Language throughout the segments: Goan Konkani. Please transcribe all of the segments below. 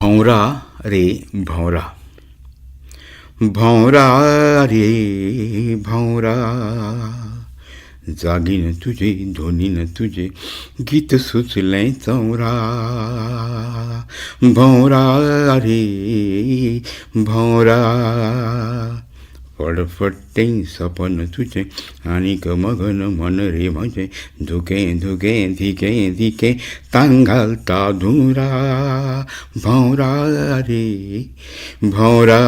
भोंवरा रे भोंवरा, भोंवरा रे भोंवरा, जागीन तुजे धोनीन तुजे गीत सुचलें चंवरा. भोंवरा रे भोंवरा, फडफडटें सपन तुजें आनीक मगन मन रे म्हजें, धुकें धुकें धिकें धिकें तांग घालता धुंवरा. भोंवरा रे भोंवरा,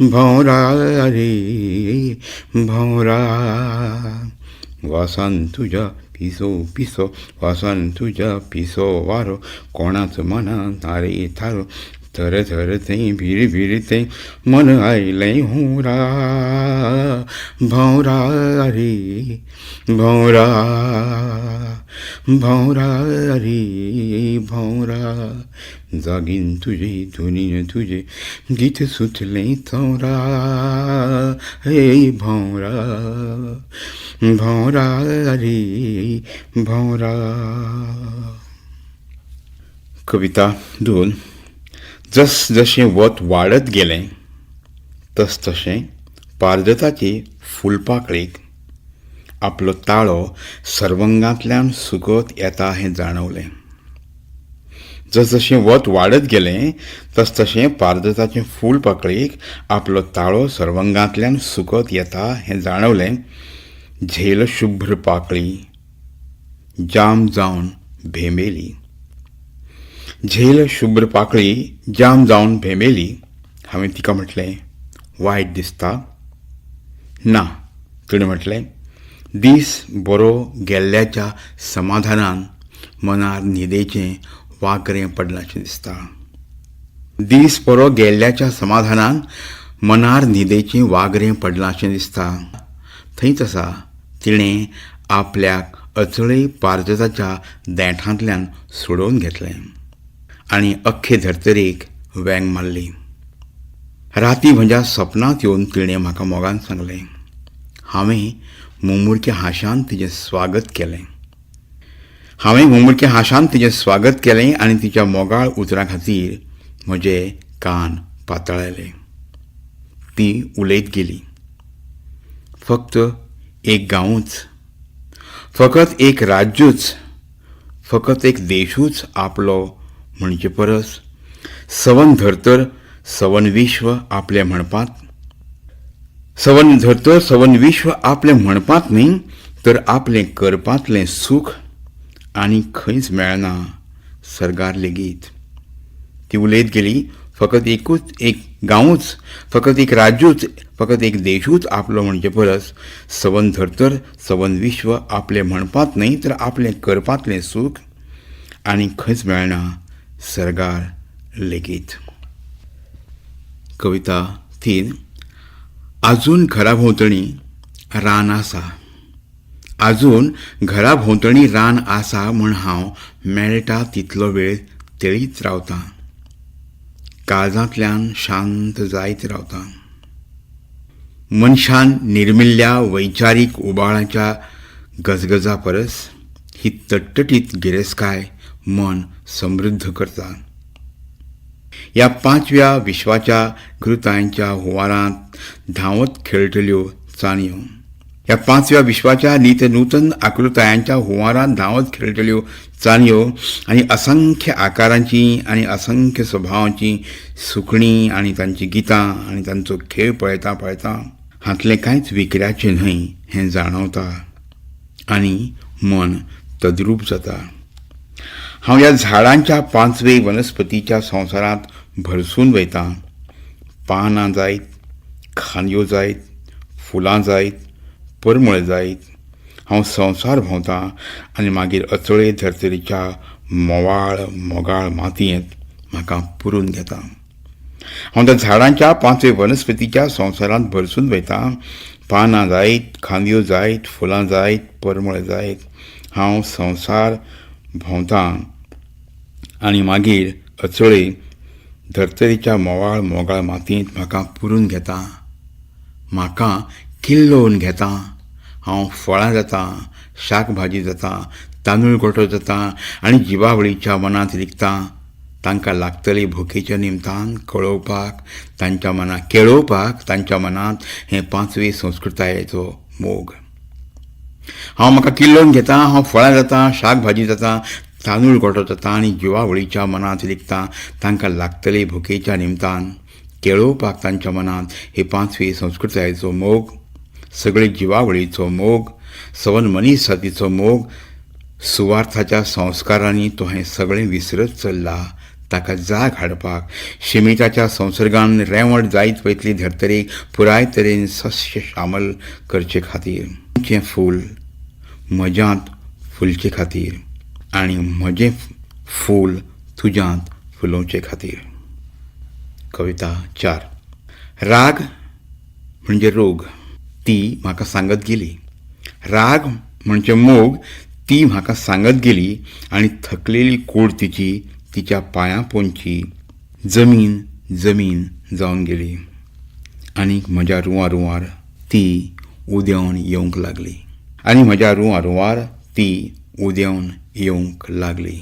भोंवरा रे भोंवरा, वासान तुज्या पिसो पिसो, वासान तुज्या पिसो वारो, कोणाच मनान रे थारो, थर थर थंय भीर भीर थंय मन आयलें हुंवरा. भोंवरा रे भोंवरा, भोंवरा रे भोंवरा, जागीन तुजे धुनीन तुजे गीत सुचलें चंवरा. हे भोंवरा, भोंवरा रे भोंवरा. कविता दोन. जस जशें वत वाडत गेलें तस तशें पारजताचे फुलपाकळेक आपलो ताळो सर्वंगांतल्यान सुकत येता हें जाणवलें. जसजशें वत वाडत गेलें तस तशें पारजताचे फुलपाकळेक आपलो ताळो सर्वंगांतल्यान सुकत येता हें जाणवलें. झेल शुभ्र पाकळी जाम जावन भेंबेली, झेल शुभ्र पाकळी जाम जावन भेंबेली. हांवें तिका म्हटलें, वायट दिसता? ना, तिणें म्हटलें, दीस बरो गेल्ल्याच्या समाधानान मनार न्हिदेचें वागरें पडलांशें दिसता. दीस बरो गेल्ल्याच्या समाधानान मनार न्हिदेचें वागरें पडलांशें दिसता. थंयच आसा, तिणें आपल्याक अचळय पारजताच्या देंठांतल्यान सोडोवन घेतलें आनी अख्खे धर्तरेक वेंग मारली. राती म्हज्या सपनांत येवन तिणें म्हाका मोगान सांगलें. हांवें मुमुरक्या हांशान तिजें स्वागत केलें. हांवें मुमुरक्या हांशान तिजें स्वागत केलें आनी तिच्या मोगाळ उतरां खातीर म्हजे कान पातळायले. ती उलयत गेली. फक्त एक गांवूच, फकत एक राज्यूच, फकत एक देशूच आपलो म्हणचे परस सवन धर्तर सवन विश्व आपलें म्हणपांत, सवन धर्तर सवन विश्व आपलें म्हणपांत न्ही तर आपलें करपांतलें सूख आनी खंयच मेळना सर्गार लेगीत. ती उलयत गेली. फकत एकूच एक गांवूच, फकत एक राज्यूच, फकत एक देशूच आपलो म्हणचे परस सवन धर्तर सवन विश्व आपलें म्हणपांत न्ही तर आपलें करपांतलें सूख आनी खंयच मेळना सर्गार लेगीत. कविता तीन. आजून घरा भोंवतणी रान आसा, आजून घरा भोंवतणी रान आसा म्हूण हांव मेळटा तितलो वेळ तेळीत रावतां, काळजांतल्यान शांत जायत रावतां. मनशान निर्मिल्ल्या वैचारीक उबाळाच्या गजगजा परस ही तट्टटीत गिरेस्तकाय मन समृद्ध करता. ह्या पांचव्या विश्वाच्या कृतांच्या हुंवारांत धांवत खेळटल्यो चानयो, ह्या पांचव्या विश्वाच्या नीत नूतन आकृतायांच्या हुंवारांत धांवत खेळटल्यो चानयो आनी असंख्य आकारांची आनी असंख्य स्वभावांची सुकणीं आनी तांचीं गितां आनी तांचो खेळ पळयतां पळयतां हांतलें कांयच विकऱ्याचें न्हय हें जाणवता आनी मन तद्रूप जाता. हांव ह्या झाडांच्या पांचवे वनस्पतीच्या संवसारांत भरसून वयतां. पानां जायत, खांदयो जायत, फुलां जायत, परमळ जायत, हांव संवसार भोंवतां आनी मागीर अचळय धर्तरेच्या मोवाळ मोगाळ मातयेंत म्हाका पुरून घेता. हांव त्या झाडांच्या पांचवे वनस्पतीच्या संवसारांत भरसून वयतां. पानां जायत, खांदयो जायत, फुलां जायत, परमळ जायत, हांव संवसार भोंवतां आनी मागीर अचळय धर्तरेच्या मोवाळ मोगाळ मातयेंत म्हाका पुरून घेता, म्हाका किल्लोवन घेता. हांव फळां जाता, शाक भाजी जाता, तांदूळ गोटो जाता आनी जिवावळीच्या मनांत रिगता. तांकां लागतली भुकेच्या निमतान कळोवपाक तांच्या मनांत, केळोवपाक तांच्या मनांत हे पांचवे संस्कृतायेचो मोग. हांव म्हाका किल्लोवन घेतां, हांव फळां जाता, शाक भाजी जाता, तांदूळ गोटो जाता आनी जिवावळीच्या मनांत लिखता तांकां लागतली भुकेच्या निमतान केळोवपाक तांच्या मनांत हे पांचवे संस्कृतायेचो मोग, सगळे जिवावळीचो मोग, सवन मनीस जातीचो मोग. सुवार्थाच्या संस्कारांनी तो हें सगळें विसरत चल्ला. ताका जाग हाडपाक शिमिटाच्या संसर्गान रेंवट जायत वयतली धर्तरेक पुराय तरेन सस्य श्यामल करचे खातीर तुजें फूल म्हज्यांत फुलचे खातीर आनी म्हजें फूल तुज्यांत फुलोवचे खातीर. कविता 4. राग म्हणजे रोग ती म्हाका सांगत गेली. राग म्हणजे मोग ती म्हाका सांगत गेली आनी थकलेली कूड तिची तिच्या पांयां पोंदची जमीन जमीन जावन गेली आनी म्हज्या रुंवा रुंवार ती उदेवन येवंक लागली आनी म्हज्या रुंवा रुंवार ती उदेवन येवंक लागली.